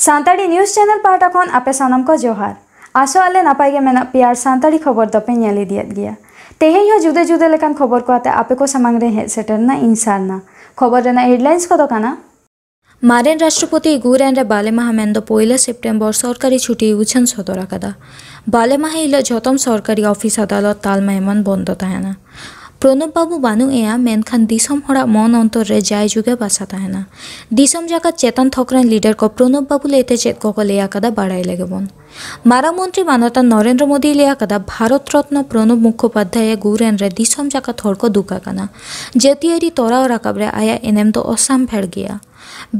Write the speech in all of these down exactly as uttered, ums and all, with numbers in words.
Santali news channel ᱯᱟᱦᱴᱟ ᱠᱷᱚᱱ ᱟᱯᱮ ᱥᱟᱱᱟᱢ ᱠᱚ ᱡᱚᱦᱟᱨ᱾ ᱟᱥᱚᱜ ᱟᱞᱮ ᱱᱟᱯᱟᱭ ᱜᱮ ᱢᱮᱱᱟᱜ ᱯᱮᱭᱟ ᱟᱨ ᱥᱟᱱᱛᱟᱲᱤ ᱠᱷᱚᱵᱚᱨ ᱫᱚᱯᱮ ᱧᱮᱞ ᱤᱫᱤᱭᱮᱫ ᱜᱮᱭᱟ᱾ ᱛᱮᱦᱮᱧ ᱦᱚᱸ ᱡᱩᱫᱟᱹ ᱡᱩᱫᱟᱹ ᱞᱮᱠᱟᱱ ᱠᱷᱚᱵᱚᱨ ᱠᱚ ᱟᱛᱮ ᱟᱯᱮ ᱠᱚ ᱥᱟᱢᱟᱝ ᱨᱮ ᱦᱮᱡ ᱥᱮᱴᱮᱨ ᱮᱱᱟ ᱤᱧ ᱥᱟᱨᱱᱟ᱾ ᱠᱷᱚᱵᱚᱨ ᱨᱮᱱᱟᱜ ᱦᱮᱰᱞᱟᱭᱤᱱᱥ ᱠᱚᱫᱚ ᱠᱟᱱᱟ, ᱢᱟᱨᱮᱱ ᱨᱟᱥᱴᱨᱚᱯᱚᱛᱤ ᱜᱩᱨ ᱮᱱ ᱨᱮ ᱵᱟᱞᱮ ᱢᱟᱦᱟ ᱢᱮᱱᱫᱚ ᱯᱳᱭᱞᱳ ᱥᱮᱯᱴᱮᱢᱵᱚᱨ ᱥᱚᱨᱠᱟᱨᱤ ᱪᱷᱩᱴᱤ ᱩᱪᱷᱟᱹᱱ ᱥᱚᱫᱚᱨ ᱟᱠᱟᱫᱟ᱾ ᱵᱟᱞᱮ ᱢᱟᱦᱟ ᱦᱤᱞᱳᱜ ᱡᱷᱚᱛᱚᱢ ᱥᱚᱨᱠᱟᱨᱤ ᱚᱯᱷᱤᱥ ᱟᱫᱟᱞᱚᱛ ᱛᱟᱞᱢᱟ ᱮᱢᱟᱱ ᱵᱚᱱᱫᱚ ᱛᱟᱦᱮᱱᱟ᱾ ᱯᱨᱚᱱᱚᱵ ᱵᱟᱵᱩ ᱵᱟᱹᱱᱩᱜ ᱮᱭᱟ, ᱢᱮᱱᱠᱷᱟᱱ ᱫᱤᱥᱚᱢ ᱦᱚᱲᱟᱜ ᱢᱚᱱ ᱚᱱᱛᱚᱨ ᱨᱮ ᱡᱟᱭ ᱡᱩᱜᱮ ᱵᱟᱥᱟ ᱛᱟᱦᱮᱱᱟ᱾ ᱫᱤᱥᱚᱢ ᱡᱟᱠᱟᱛ ᱪᱮᱛᱟᱱ ᱛᱷᱚᱠ ᱨᱮᱱ ᱞᱤᱰᱟᱨ ᱠᱚ ᱯᱨᱚᱱᱚᱵ ᱵᱟᱵᱩ ᱞᱟᱹᱭᱛᱮ ᱪᱮᱫ ᱠᱚᱠᱚ ᱞᱟᱹᱭ ᱟᱠᱟᱫᱟ ᱵᱟᱲᱟᱭ ᱞᱮᱜᱮ ᱵᱚᱱ᱾ ᱢᱟᱨᱟᱝ ᱢᱚᱱᱛᱨᱤ ᱢᱟᱱᱚᱛᱟᱱ ᱱᱚᱨᱮᱱᱫᱨᱚ ᱢᱳᱫᱤᱭ ᱞᱟᱹᱭ ᱟᱠᱟᱫᱟ, ᱵᱷᱟᱨᱚᱛ ᱨᱚᱛᱱᱚ ᱯᱨᱚᱱᱚᱵ ᱢᱩᱠᱷᱳᱯᱟᱫᱽᱫᱷᱟᱭ ᱜᱩᱨ ᱮᱱ ᱨᱮ ᱫᱤᱥᱚᱢ ᱡᱟᱠᱟᱛ ᱦᱚᱲ ᱠᱚ ᱫᱩᱠ ᱟᱠᱟᱱᱟ᱾ ᱡᱟᱹᱛᱤᱭᱟᱹᱨᱤ ᱛᱚᱨᱟᱣ ᱨᱟᱠᱟᱵ ᱨᱮ ᱟᱭᱟᱜ ᱮᱱᱮᱢ ᱫᱚ ᱚᱥᱟᱢᱵᱷᱮᱲ ᱜᱮᱭᱟ᱾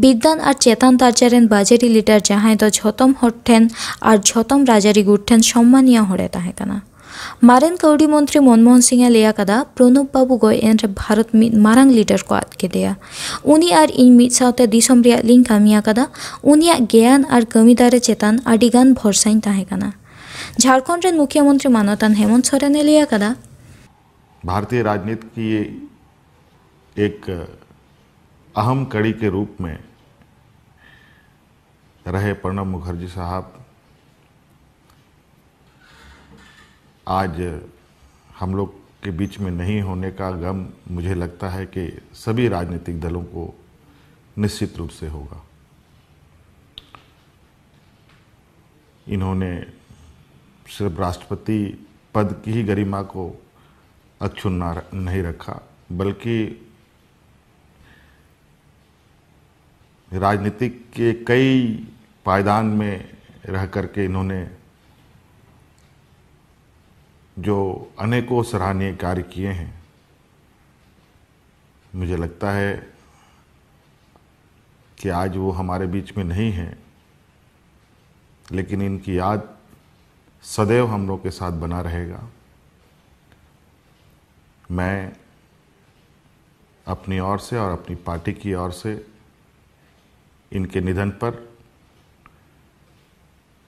ᱵᱤᱫᱽᱫᱟᱱ ᱟᱨ ᱪᱮᱛᱟᱱ ᱫᱟᱨᱡᱟ ᱨᱮᱱ ᱵᱟᱡᱟᱨᱤ ᱞᱤᱰᱟᱨ ᱡᱟᱦᱟᱸᱭ ᱫᱚ ᱡᱷᱚᱛᱚᱢ ᱦᱚᱲ ᱴᱷᱮᱱ ᱟᱨ ᱡᱷᱚᱛᱚᱢ ᱨᱟᱡᱽᱟᱹᱨᱤ ᱜᱩᱴ ᱴᱷᱮᱱ ᱥᱚᱢᱢᱟᱱᱤᱭᱟᱹ ᱦᱚᱲᱮ ᱛᱟᱦᱮᱸ ᱠᱟᱱᱟ᱾ ᱢᱟᱨᱮᱱ ᱠᱟᱹᱣᱰᱤ ᱢᱚᱱᱛᱨᱤ ᱢᱚᱱᱢᱳᱦᱚᱱ ᱥᱤᱝ ᱮ ᱞᱟᱹᱭ ᱟᱠᱟᱫᱟ, ᱯᱨᱚᱱᱚᱵ ᱵᱟᱵᱩ ᱜᱚᱡ ᱮᱱ ᱨᱮ ᱵᱷᱟᱨᱚᱛ ᱢᱤᱫ ᱢᱟᱨᱟᱝ ᱞᱤᱰᱟᱨ ᱠᱚ ᱟᱫ ᱠᱮᱫᱮᱭᱟ᱾ ᱩᱱᱤ ᱟᱨ ᱤᱧ ᱢᱤᱫ ᱥᱟᱶᱛᱮ ᱫᱤᱥᱚᱢ ᱨᱮᱭᱟᱜ ᱞᱤᱧ ᱠᱟᱹᱢᱤ ᱟᱠᱟᱫᱟ᱾ ᱩᱱᱤᱭᱟᱜ ᱜᱮᱭᱟᱱ ᱟᱨ ᱠᱟᱹᱢᱤ ᱫᱟᱨᱮ ᱪᱮᱛᱟᱱ ᱟᱹᱰᱤ ᱜᱟᱱ ᱵᱷᱚᱨᱥᱟᱧ ᱛᱟᱦᱮᱸ ᱠᱟᱱᱟ᱾ ᱡᱷᱟᱲᱠᱷᱚᱸᱰ ᱨᱮᱱ ᱢᱩᱠᱷᱤᱭᱟᱹ ᱢᱚᱱᱛᱨᱤ ᱢᱟᱱᱚᱛᱟᱱ ᱦᱮᱢᱚᱱᱛ ᱥᱚᱨᱮᱱ ᱮ ᱞᱟᱹᱭ ᱟᱠᱟᱫᱟ, भारतीय राजनीति की ये एक अहम कड़ी के रूप में रहे प्रणब मुखर्जी साहब आज हम लोग के बीच में नहीं होने का गम मुझे लगता है कि सभी राजनीतिक दलों को निश्चित रूप से होगा। इन्होंने सिर्फ राष्ट्रपति पद की ही गरिमा को अक्षुण्ण नहीं रखा, बल्कि राजनीतिक के कई पायदान में रह करके इन्होंने जो अनेकों सराहनीय कार्य किए हैं, मुझे लगता है कि आज वो हमारे बीच में नहीं हैं, लेकिन इनकी याद सदैव हम लोग के साथ बना रहेगा। मैं अपनी ओर से और अपनी पार्टी की ओर से इनके निधन पर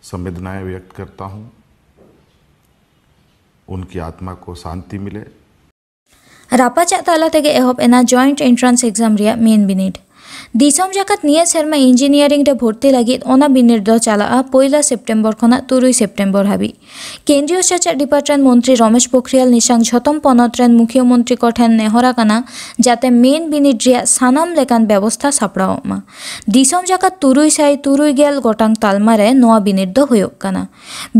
संवेदनाएं व्यक्त करता हूं। उनकी आत्मा को शांति मिले। ᱨᱟᱯᱟᱪᱟᱜ ᱛᱟᱞᱟ ᱛᱮᱜᱮ ᱮᱦᱚᱵ ᱮᱱᱟ ᱡᱚᱭᱮᱱᱴ ᱮᱱᱴᱨᱟᱱᱥ ᱮᱠᱡᱟᱢ ᱨᱮᱭᱟᱜ ᱢᱮᱱ ᱵᱤᱱᱤᱰ᱾ ᱫᱤᱥᱚᱢ ᱡᱟᱠᱟᱛ ᱱᱤᱭᱟᱹ ᱥᱮᱨᱢᱟ ᱤᱧᱡᱤᱱᱤᱭᱟᱨᱤᱝ ᱨᱮ ᱵᱷᱚᱨᱛᱤ ᱞᱟᱹᱜᱤᱫ ᱚᱱᱟ ᱵᱤᱱᱤᱰ ᱫᱚ ᱪᱟᱞᱟᱜᱼᱟ ᱯᱩᱭᱞᱟᱹ ᱥᱮᱯᱴᱮᱢᱵᱚᱨ ᱠᱷᱚᱱᱟᱜ ᱛᱩᱨᱩᱭ ᱥᱮᱯᱴᱮᱢᱵᱚᱨ ᱦᱟᱹᱵᱤᱡ᱾ ᱠᱮᱱᱫᱨᱤᱭᱚ ᱥᱮᱪᱮᱫ ᱰᱤᱯᱟᱨᱴᱢᱮᱱᱴ ᱢᱚᱱᱛᱨᱤ ᱨᱚᱢᱮᱥ ᱯᱳᱠᱷᱨᱤᱭᱟᱞ ᱱᱤᱥᱟᱝᱠ ᱡᱷᱚᱛᱚᱢ ᱯᱚᱱᱚᱛ ᱨᱮᱱ ᱢᱩᱠᱷᱭᱟᱹ ᱢᱚᱱᱛᱨᱤ ᱠᱚ ᱴᱷᱮᱱ ᱱᱮᱦᱚᱨ ᱟᱠᱟᱱᱟ, ᱡᱟᱛᱮ ᱢᱮᱱ ᱵᱤᱱᱤᱰ ᱨᱮᱭᱟᱜ ᱥᱟᱱᱟᱢ ᱞᱮᱠᱟᱱ ᱵᱮᱵᱚᱥᱛᱷᱟ ᱥᱟᱯᱲᱟᱣᱚᱜ ᱢᱟ᱾ ᱫᱤᱥᱚᱢ ᱡᱟᱠᱟᱛ ᱛᱩᱨᱩᱭ ᱥᱟᱭ ᱛᱩᱨᱩᱭ ᱜᱮᱞ ᱜᱚᱴᱟᱝ ᱛᱟᱞᱢᱟ ᱨᱮ ᱱᱚᱣᱟ ᱵᱤᱱᱤᱰ ᱫᱚ ᱦᱩᱭᱩᱜ ᱠᱟᱱᱟ᱾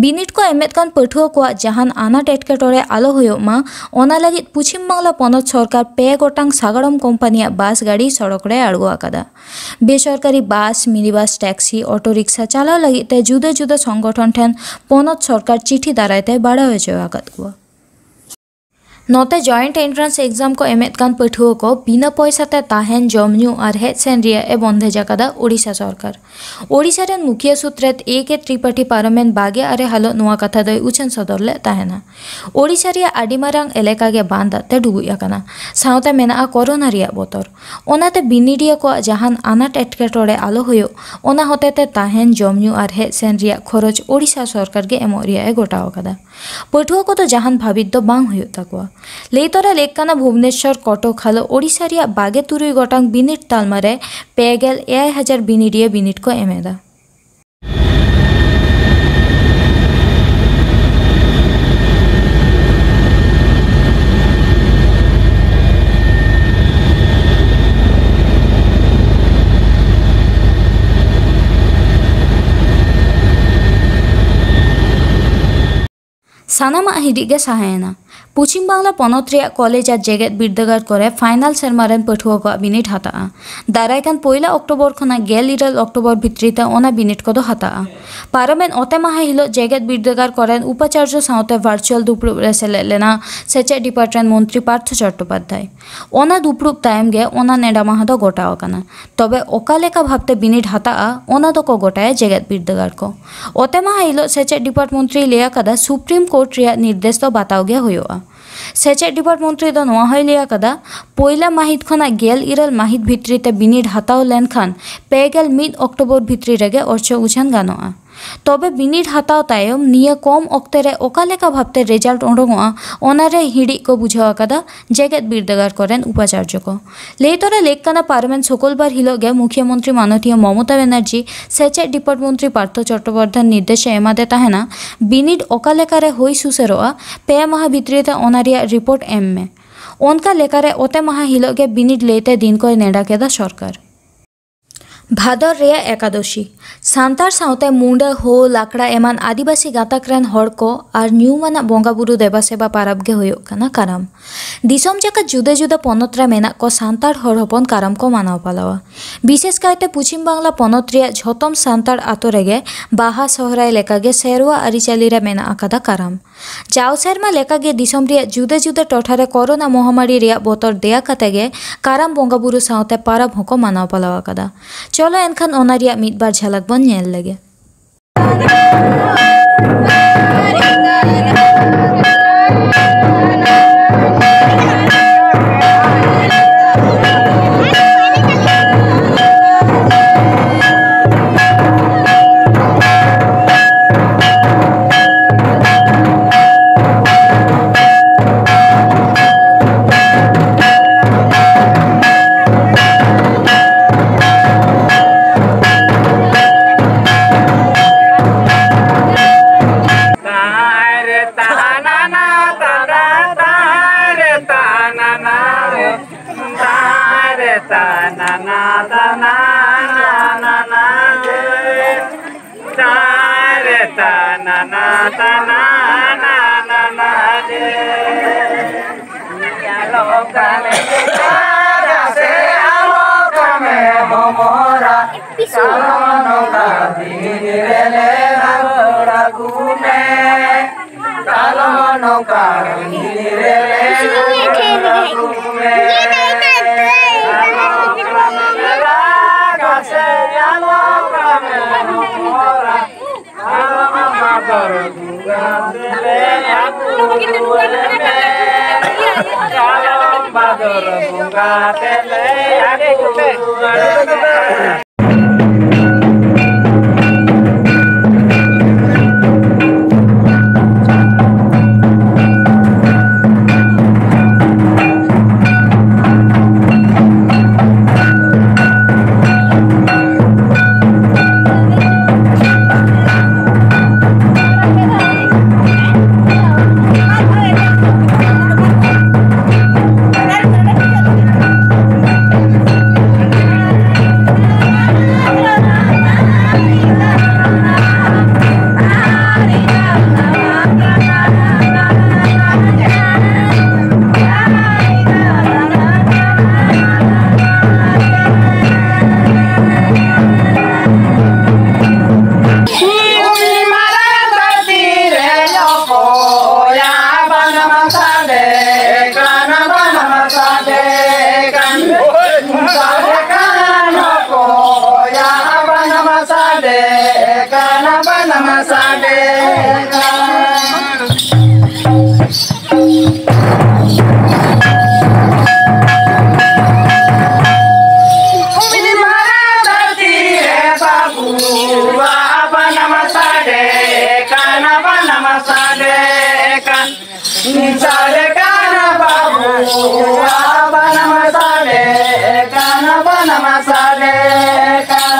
ᱵᱤᱱᱤᱰ ᱠᱚ ᱮᱢᱮᱫ ᱠᱟᱱ ᱯᱟᱹᱴᱷᱩᱣᱟᱹ ᱠᱚᱣᱟᱜ ᱡᱟᱦᱟᱱ ᱟᱱᱟᱴ ᱮᱴᱠᱮᱴᱚᱬᱮ ᱟᱞᱚ ᱦᱩᱭᱩᱜ ᱢᱟ, ᱚᱱᱟ ᱞᱟᱹᱜᱤᱫ ᱯᱚᱪᱷᱤᱢ ᱵᱟᱝᱞᱟ ᱯᱚᱱᱚᱛ ᱥᱚᱨᱠᱟᱨ ᱯᱮ ᱜᱚᱴᱟᱝ ᱥᱟᱜᱟᱲᱚᱢ ᱠᱳᱢᱯᱟᱱᱤᱭᱟᱜ ᱵᱟᱥ ᱜᱟᱹᱰᱤ ᱥᱚᱲᱚᱠ ᱨᱮ ᱟᱬᱜᱚ ᱟᱠᱟᱫᱟ᱾ ᱵᱮᱥᱚᱨᱠᱟᱨᱤ ᱵᱟᱥ, ᱢᱤᱱᱤ ᱵᱟᱥ, ᱴᱮᱠᱥᱤ, ᱚᱴᱳ ᱨᱤᱠᱥᱟ ᱪᱟᱞᱟᱣ ᱞᱟᱹᱜᱤᱫ ᱛᱮ ᱡᱩᱫᱟᱹ ᱡᱩᱫᱟᱹ ᱥᱚᱝᱜᱚᱴᱷᱚᱱ ᱴᱷᱮᱱ ᱯᱚᱱᱚᱛ ᱥᱚᱨᱠᱟᱨ ᱪᱤᱴᱷᱤ ᱫᱟᱨᱟᱭ ᱛᱮ ᱵᱟᱲᱟᱭ ᱦᱚᱪᱚ ᱟᱠᱟᱫ ᱠᱚᱣᱟ᱾ ᱱᱚᱛᱮ ᱡᱚᱭᱮᱱᱴ ᱮᱱᱴᱨᱟᱱᱥ ᱮᱠᱡᱟᱢ ᱠᱚ ᱮᱢᱮᱫ ᱠᱟᱱ ᱯᱟᱹᱴᱷᱩᱣᱟᱹ ᱠᱚ ᱵᱤᱱᱟᱹ ᱯᱚᱭᱥᱟ ᱛᱮ ᱛᱟᱦᱮᱱ, ᱡᱚᱢ ᱧᱩ ᱟᱨ ᱦᱮᱡ ᱥᱮᱱ ᱨᱮᱭᱟᱜ ᱮ ᱵᱚᱱᱫᱮᱡ ᱟᱠᱟᱫᱟ ᱳᱰᱤᱥᱟ ᱥᱚᱨᱠᱟᱨ᱾ ᱳᱰᱤᱥᱟ ᱨᱮᱱ ᱢᱩᱠᱷᱤᱭᱟᱹ ᱥᱩᱛᱨᱮᱛ ᱮ ᱠᱮ ᱛᱨᱤᱯᱟᱴᱷᱤ ᱯᱟᱨᱚᱢᱮᱱ ᱵᱟᱜᱮ ᱟᱨᱮ ᱦᱤᱞᱚᱜ ᱱᱚᱣᱟ ᱠᱟᱛᱷᱟ ᱫᱚᱭ ᱩᱪᱷᱟᱹᱱ ᱥᱚᱫᱚᱨ ᱞᱮᱫ ᱛᱟᱦᱮᱱᱟ᱾ ᱳᱰᱤᱥᱟ ᱨᱮᱭᱟᱜ ᱟᱹᱰᱤ ᱢᱟᱨᱟᱝ ᱮᱞᱟᱠᱟ ᱜᱮ ᱵᱟᱱ ᱫᱟᱜ ᱛᱮ ᱰᱩᱵᱩᱡ ᱟᱠᱟᱱᱟ, ᱥᱟᱶᱛᱮ ᱢᱮᱱᱟᱜᱼᱟ ᱠᱳᱨᱳᱱᱟ ᱨᱮᱭᱟᱜ ᱵᱚᱛᱚᱨ᱾ ᱚᱱᱟᱛᱮ ᱵᱤᱱᱤᱰᱤᱭᱟᱹ ᱠᱚᱣᱟᱜ ᱡᱟᱦᱟᱱ ᱟᱱᱟᱴ ᱮᱴᱠᱮᱴᱚᱬᱮ ᱟᱞᱚ ᱦᱩᱭᱩᱜ, ᱚᱱᱟ ᱦᱚᱛᱮᱛᱮ ᱛᱟᱦᱮᱱ, ᱡᱚᱢ ᱧᱩ ᱟᱨ ᱦᱮᱡ ᱥᱮᱱ ᱨᱮᱭᱟᱜ ᱠᱷᱚᱨᱚᱪ ᱳᱰᱤᱥᱟ ᱥᱚᱨᱠᱟᱨ ᱜᱮ ᱮᱢᱚᱜ ᱨᱮᱭᱟᱜ ᱮ ᱜᱚᱴᱟᱣ ᱟᱠᱟᱫᱟ᱾ ᱯᱟᱹᱴᱷᱩᱣᱟᱹ ᱠᱚᱫᱚ ᱡᱟᱦᱟᱱ ᱵᱷᱟᱹᱵᱤᱛ ᱫᱚ ᱵᱟᱝ ᱦᱩᱭᱩᱜ ᱛᱟᱠᱚᱣᱟ᱾ ᱞᱟᱹᱭ ᱛᱚᱨᱟ ᱞᱮᱠ ᱠᱟᱱᱟ, ᱵᱷᱩᱵᱽᱱᱮᱥᱚᱨ, ᱠᱚᱴᱚᱠ ᱦᱟᱞᱚ ᱳᱰᱤᱥᱟ ᱨᱮᱭᱟᱜ ᱵᱟᱜᱮ ᱛᱩᱨᱩᱭ ᱜᱚᱴᱟᱝ ᱵᱤᱱᱤᱰ ᱛᱟᱞᱢᱟ ᱨᱮ ᱯᱮ ᱜᱮᱞ ᱮᱭᱟᱭ ᱦᱟᱡᱟᱨ ᱵᱤᱱᱤᱰᱤᱭᱟᱹ ᱵᱤᱱᱤᱰ ᱠᱚ ᱮᱢ ᱮᱫᱟ᱾ ᱥᱟᱱᱟᱢᱟᱜ ᱦᱤᱫᱤᱡ ᱜᱮ ᱥᱟᱦᱟᱭᱮᱱᱟ᱾ ᱯᱚᱪᱷᱤᱢ ᱵᱟᱝᱞᱟ ᱯᱚᱱᱚᱛ ᱨᱮᱭᱟᱜ ᱠᱚᱞᱮᱡᱽ ᱟᱨ ᱡᱮᱜᱮᱛ ᱵᱤᱨᱫᱟᱹᱜᱟᱲ ᱠᱚᱨᱮ ᱯᱷᱟᱭᱱᱟᱞ ᱥᱮᱨᱢᱟ ᱨᱮᱱ ᱯᱟᱹᱴᱷᱩᱣᱟᱹ ᱠᱚᱣᱟᱜ ᱵᱤᱱᱤᱰ ᱦᱟᱛᱟᱜᱼᱟ᱾ ᱫᱟᱨᱟᱭ ᱠᱟᱱ ᱯᱩᱭᱞᱟᱹ ᱚᱠᱴᱳᱵᱚᱨ ᱠᱷᱚᱱᱟᱜ ᱜᱮᱞ ᱤᱨᱟᱹᱞ ᱚᱠᱴᱳᱵᱚᱨ ᱵᱷᱤᱛᱨᱤ ᱛᱮ ᱚᱱᱟ ᱵᱤᱱᱤᱰ ᱠᱚᱫᱚ ᱦᱟᱛᱟᱜᱼᱟ᱾ ᱯᱟᱨᱚᱢᱮᱱ ᱚᱛᱮ ᱢᱟᱦᱟ ᱦᱤᱞᱳᱜ ᱡᱮᱜᱮᱛ ᱵᱤᱨᱫᱟᱹᱜᱟᱲ ᱠᱚᱨᱮᱱ ᱩᱯᱟᱪᱟᱨᱡᱚ ᱥᱟᱶᱛᱮ ᱵᱷᱟᱨᱪᱩᱣᱟᱞ ᱫᱩᱯᱲᱩᱵ ᱨᱮ ᱥᱮᱞᱮᱫ ᱞᱮᱱᱟ ᱥᱮᱪᱮᱫ ᱰᱤᱯᱟᱨᱴᱢᱮᱱᱴ ᱢᱚᱱᱛᱨᱤ ᱯᱟᱨᱛᱷᱚ ᱪᱚᱴᱴᱳᱯᱟᱫᱽᱫᱷᱟᱭ᱾ ᱚᱱᱟ ᱫᱩᱯᱲᱩᱵ ᱛᱟᱭᱚᱢ ᱜᱮ ᱚᱱᱟ ᱱᱮᱰᱟ ᱢᱟᱦᱟ ᱫᱚ ᱜᱚᱴᱟᱣ ᱟᱠᱟᱱᱟ᱾ ᱛᱚᱵᱮ ᱚᱠᱟ ᱞᱮᱠᱟ ᱵᱷᱟᱵᱽᱛᱮ ᱵᱤᱱᱤᱰ ᱦᱟᱛᱟᱜᱼᱟ, ᱚᱱᱟ ᱫᱚᱠᱚ ᱜᱚᱴᱟᱭᱟ ᱡᱮᱜᱮᱛ ᱵᱤᱨᱫᱟᱹᱜᱟᱲ ᱠᱚ᱾ ᱚᱛᱮ ᱢᱟᱦᱟ ᱦᱤᱞᱳᱜ ᱥᱮᱪᱮᱫ ᱰᱤᱯᱟᱨᱴ ᱢᱚᱱᱛᱨᱤᱭ ᱞᱟᱹᱭ ᱟᱠᱟᱫᱟ, ᱥᱩᱯᱨᱤᱢ ᱠᱳᱨᱴ ᱨᱮᱭᱟᱜ ᱱᱤᱨᱫᱮᱥ ᱫᱚ ᱵᱟᱛᱟᱣ ᱜᱮ ᱦᱩᱭᱩᱜᱼᱟ᱾ ᱥᱮᱪᱮᱫ ᱰᱤᱯᱟᱨᱴ ᱢᱚᱱᱛᱨᱤ ᱫᱚ ᱱᱚᱣᱟ ᱦᱚᱸᱭ ᱞᱟᱹᱭ ᱟᱠᱟᱫᱟ, ᱯᱩᱭᱞᱟᱹ ᱢᱟᱹᱦᱤᱛ ᱠᱷᱚᱱᱟᱜ ᱜᱮᱞ ᱤᱨᱟᱹᱞ ᱢᱟᱹᱦᱤᱛ ᱵᱷᱤᱛᱨᱤ ᱛᱮ ᱵᱤᱱᱤᱰ ᱦᱟᱛᱟᱣ ᱞᱮᱱᱠᱷᱟᱱ ᱯᱮ ᱜᱮᱞ ᱢᱤᱫ ᱚᱠᱴᱳᱵᱚᱨ ᱵᱷᱤᱛᱨᱤ ᱨᱮᱜᱮ ᱚᱨᱪᱚ ᱩᱪᱷᱟᱹᱱ ᱜᱟᱱᱚᱜᱼᱟ᱾ ᱛᱚᱵᱮ ᱵᱤᱱᱤᱰ ᱦᱟᱛᱟᱣ ᱛᱟᱭᱚᱢ ᱱᱤᱭᱟᱹ ᱠᱚᱢ ᱚᱠᱛᱮ ᱨᱮ ᱚᱠᱟ ᱞᱮᱠᱟ ᱵᱷᱟᱵᱛᱮ ᱨᱮᱡᱟᱞᱴ ᱳᱰᱳᱝᱚᱜᱼᱟ, ᱚᱱᱟᱨᱮ ᱦᱤᱲᱤᱡ ᱠᱚ ᱵᱩᱡᱷᱟᱹᱣ ᱟᱠᱟᱫᱟ ᱡᱮᱜᱮᱛ ᱵᱤᱨᱫᱟᱹᱜᱟᱲ ᱠᱚᱨᱮᱱ ᱩᱯᱟᱪᱟᱨᱡᱚ ᱠᱚ᱾ ᱞᱟᱹᱭ ᱛᱚᱨᱟ ᱞᱮᱠ ᱠᱟᱱᱟ, ᱯᱟᱨᱚᱢᱮᱱ ᱥᱩᱠᱩᱞᱵᱟᱨ ᱦᱤᱞᱳᱜ ᱜᱮ ᱢᱩᱠᱷᱭᱟᱹ ᱢᱚᱱᱛᱨᱤ ᱢᱟᱱᱚᱛᱤᱭᱟᱹ ᱢᱚᱢᱚᱛᱟ ᱵᱮᱱᱟᱨᱡᱤ ᱥᱮᱪᱮᱫ ᱰᱤᱯᱟᱨᱴ ᱢᱚᱱᱛᱨᱤ ᱯᱟᱨᱛᱷᱚ ᱪᱚᱴᱴᱳᱯᱟᱫᱽᱫᱷᱟᱭ ᱱᱤᱨᱫᱮᱥ ᱮ ᱮᱢᱟᱫᱮ ᱛᱟᱦᱮᱱᱟ, ᱵᱤᱱᱤᱰ ᱚᱠᱟ ᱞᱮᱠᱟᱨᱮ ᱦᱩᱭ ᱥᱩᱥᱟᱹᱨᱚᱜᱼᱟ, ᱯᱮ ᱢᱟᱦᱟ ᱵᱷᱤᱛᱨᱤ ᱛᱮ ᱚᱱᱟ ᱨᱮᱭᱟᱜ ᱨᱤᱯᱳᱨᱴ ᱮᱢ ᱢᱮ᱾ ᱚᱱᱠᱟ ᱞᱮᱠᱟᱨᱮ ᱚᱛᱮ ᱢᱟᱦᱟ ᱦᱤᱞᱳᱜ ᱜᱮ ᱵᱤᱱᱤᱰ ᱞᱟᱹᱭᱛᱮ ᱫᱤᱱ ᱠᱚᱭ ᱱᱮᱰᱟ ᱠᱮᱫᱟ ᱥᱚᱨᱠᱟᱨ᱾ ᱵᱷᱟᱫᱚᱨ ᱨᱮᱭᱟᱜ ᱮᱠᱟᱫᱚᱥᱤ᱾ ᱥᱟᱱᱛᱟᱲ ᱥᱟᱶᱛᱮ ᱢᱩᱸᱰᱟᱹ, ᱦᱳ, ᱞᱟᱠᱲᱟ ᱮᱢᱟᱱ ᱟᱹᱫᱤᱵᱟᱹᱥᱤ ᱜᱟᱛᱟᱠ ᱨᱮᱱ ᱦᱚᱲ ᱠᱚ ᱟᱨ ᱧᱩᱢᱟᱱᱟᱜ ᱵᱚᱸᱜᱟ ᱵᱩᱨᱩ ᱫᱮᱵᱟ ᱥᱮᱵᱟ ᱯᱟᱨᱟᱵᱽ ᱜᱮ ᱦᱩᱭᱩᱜ ᱠᱟᱱᱟ ᱠᱟᱨᱟᱢ᱾ ᱫᱤᱥᱚᱢ ᱡᱟᱠᱟᱛ ᱡᱩᱫᱟᱹ ᱡᱩᱫᱟᱹ ᱯᱚᱱᱚᱛ ᱨᱮ ᱢᱮᱱᱟᱜ ᱠᱚ ᱥᱟᱱᱛᱟᱲ ᱦᱚᱲ ᱦᱚᱯᱚᱱ ᱠᱟᱨᱟᱢ ᱠᱚ ᱢᱟᱱᱟᱣ ᱯᱟᱞᱟᱣᱟ᱾ ᱵᱤᱥᱮᱥ ᱠᱟᱭᱛᱮ ᱯᱚᱪᱷᱤᱢ ᱵᱟᱝᱞᱟ ᱯᱚᱱᱚᱛ ᱨᱮᱭᱟᱜ ᱡᱷᱚᱛᱚᱢ ᱥᱟᱱᱛᱟᱲ ᱟᱛᱳ ᱨᱮᱜᱮ ᱵᱟᱦᱟ ᱥᱚᱦᱨᱟᱭ ᱞᱮᱠᱟᱜᱮ ᱥᱮᱨᱣᱟ ᱟᱹᱨᱤᱪᱟᱹᱞᱤ ᱨᱮ ᱢᱮᱱᱟᱜ ᱟᱠᱟᱫᱟ ᱠᱟᱨᱟᱢ᱾ ᱡᱟᱣ ᱥᱮᱨᱢᱟ ᱞᱮᱠᱟᱜᱮ ᱫᱤᱥᱚᱢ ᱨᱮᱭᱟᱜ ᱡᱩᱫᱟᱹ ᱡᱩᱫᱟᱹ ᱴᱚᱴᱷᱟ ᱨᱮ ᱠᱚᱨᱳᱱᱟ ᱢᱚᱦᱟᱢᱟᱨᱤ ᱨᱮᱭᱟᱜ ᱵᱚᱛᱚᱨ ᱫᱮᱭᱟ ᱠᱟᱛᱮ ᱜᱮ ᱠᱟᱨᱟᱢ ᱵᱚᱸᱜᱟ ᱵᱩᱨᱩ ᱥᱟᱶᱛᱮ ᱯᱟᱨᱟᱵᱽ ᱦᱚᱸᱠᱚ ᱢᱟᱱᱟᱣ ᱯᱟᱞᱟᱣ ᱟᱠᱟᱫᱟ᱾ ᱪᱚᱞᱚ ᱮᱱᱠᱷᱟᱱ ᱚᱱᱟ ᱨᱮᱭᱟᱜ ᱢᱤᱫ ᱵᱟᱨ ᱡᱷᱟᱞᱟᱠ ᱵᱚᱱ ᱧᱮᱞ ᱞᱮᱜᱮ᱾ ᱥᱟᱰᱮ ᱠᱟᱱ᱾ ᱩᱢᱤᱫ ᱢᱟᱨᱟᱝ ᱫᱷᱟᱹᱨᱛᱤ ᱨᱮ ᱵᱟᱹᱵᱩᱣᱟᱜ ᱵᱟᱱᱟᱢ ᱥᱟᱰᱮ ᱠᱟᱱ, ᱵᱟᱱᱟᱢ ᱥᱟᱰᱮ ᱠᱟᱱ᱾ ᱥᱟᱰᱮ ᱠᱟᱱ ᱵᱟᱹᱵᱩᱣᱟᱜ ᱵᱟᱱᱟᱢ ᱥᱟᱰᱮ ᱠᱟᱱ, ᱵᱟᱱᱟᱢ ᱥᱟᱰᱮ ᱠᱟᱱ᱾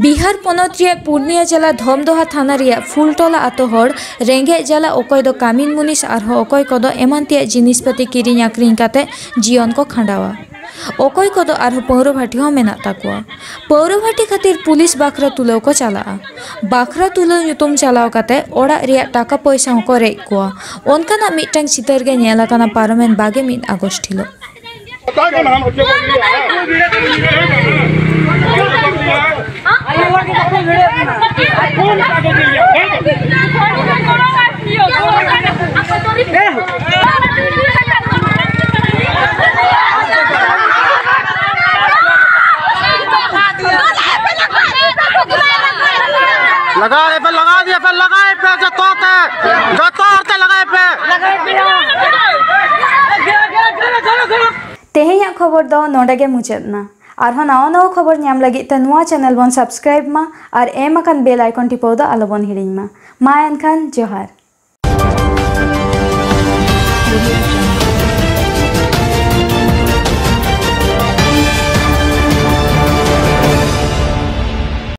ᱵᱤᱦᱟᱨ ᱯᱚᱱᱚᱛ ᱨᱮᱭᱟᱜ ᱯᱩᱨᱱᱤᱭᱟ ᱡᱮᱞᱟ ᱫᱷᱚᱢᱫᱚᱦᱟ ᱛᱷᱟᱱᱟ ᱨᱮᱭᱟᱜ ᱯᱷᱩᱞᱴᱚᱞᱟ ᱟᱛᱳ ᱦᱚᱲ ᱨᱮᱸᱜᱮᱡ ᱡᱟᱞᱟ, ᱚᱠᱚᱭ ᱫᱚ ᱠᱟᱹᱢᱤᱱ ᱢᱩᱱᱤᱥ, ᱟᱨᱦᱚᱸ ᱚᱠᱚᱭ ᱠᱚᱫᱚ ᱮᱢᱟᱱ ᱛᱮᱭᱟᱜ ᱡᱤᱱᱤᱥ ᱯᱟᱹᱛᱤ ᱠᱤᱨᱤᱧ ᱟᱠᱷᱨᱤᱧ ᱠᱟᱛᱮ ᱡᱤᱭᱚᱱ ᱠᱚ ᱠᱷᱟᱸᱰᱟᱣᱟ᱾ ᱚᱠᱚᱭ ᱠᱚᱫᱚ ᱟᱨᱦᱚᱸ ᱯᱟᱹᱣᱨᱟᱹ ᱵᱷᱟᱹᱴᱤ ᱦᱚᱸ ᱢᱮᱱᱟᱜ ᱛᱟᱠᱚᱣᱟ᱾ ᱯᱟᱹᱣᱨᱟᱹ ᱵᱷᱟᱹᱴᱤ ᱠᱷᱟᱹᱛᱤᱨ ᱯᱩᱞᱤᱥ ᱵᱟᱠᱷᱨᱟ ᱛᱩᱞᱟᱹᱣ ᱠᱚ ᱪᱟᱞᱟᱜᱼᱟ᱾ ᱵᱟᱠᱷᱨᱟ ᱛᱩᱞᱟᱹᱣ ᱧᱩᱛᱩᱢ ᱪᱟᱞᱟᱣ ᱠᱟᱛᱮ ᱚᱲᱟᱜ ᱨᱮᱭᱟᱜ ᱴᱟᱠᱟ ᱯᱚᱭᱥᱟ ᱦᱚᱸᱠᱚ ᱨᱮᱡ ᱠᱚᱣᱟ᱾ ᱚᱱᱠᱟᱱᱟᱜ ᱢᱤᱫᱴᱟᱝ ᱪᱤᱛᱟᱹᱨ ᱜᱮ ᱧᱮᱞ ᱟᱠᱟᱱᱟ ᱯᱟᱨᱚᱢᱮᱱ ᱵᱟᱜᱮ ᱢᱤᱫ ᱟᱜᱚᱥᱴ ᱦᱤᱞᱳᱜ᱾ ᱞᱟᱜᱟᱣ ᱮ ᱯᱮ, ᱞᱟᱜᱟᱣ ᱫᱤᱭᱟ ᱯᱮ, ᱞᱟᱜᱟᱣ ᱮ ᱯᱮ, ᱡᱚᱛᱚ ᱛᱮ, ᱡᱚᱛᱚ ᱦᱚᱲ ᱛᱮ ᱞᱟᱜᱟᱣ ᱮ ᱯᱮ᱾ ᱛᱮᱦᱮᱧᱟᱜ ᱠᱷᱚᱵᱚᱨ ᱫᱚ ᱱᱚᱰᱮ ᱜᱮ ᱢᱩᱪᱟᱹᱫ ᱮᱱᱟ᱾ ᱟᱨᱦᱚᱸ ᱱᱟᱣᱟ ᱱᱟᱣᱟ ᱠᱷᱚᱵᱚᱨ ᱧᱟᱢ ᱞᱟᱹᱜᱤᱫ ᱛᱮ ᱱᱚᱣᱟ channel ᱵᱚᱱ subscribe ᱢᱟ ᱟᱨ ᱮᱢ ᱟᱠᱟᱱ bell icon ᱴᱤᱯᱟᱹᱣ ᱫᱚ ᱟᱞᱚ ᱵᱚᱱ ᱦᱤᱲᱤᱧ ᱢᱟ᱾ ᱢᱟ ᱮᱱᱠᱷᱟᱱ ᱡᱚᱦᱟᱨ᱾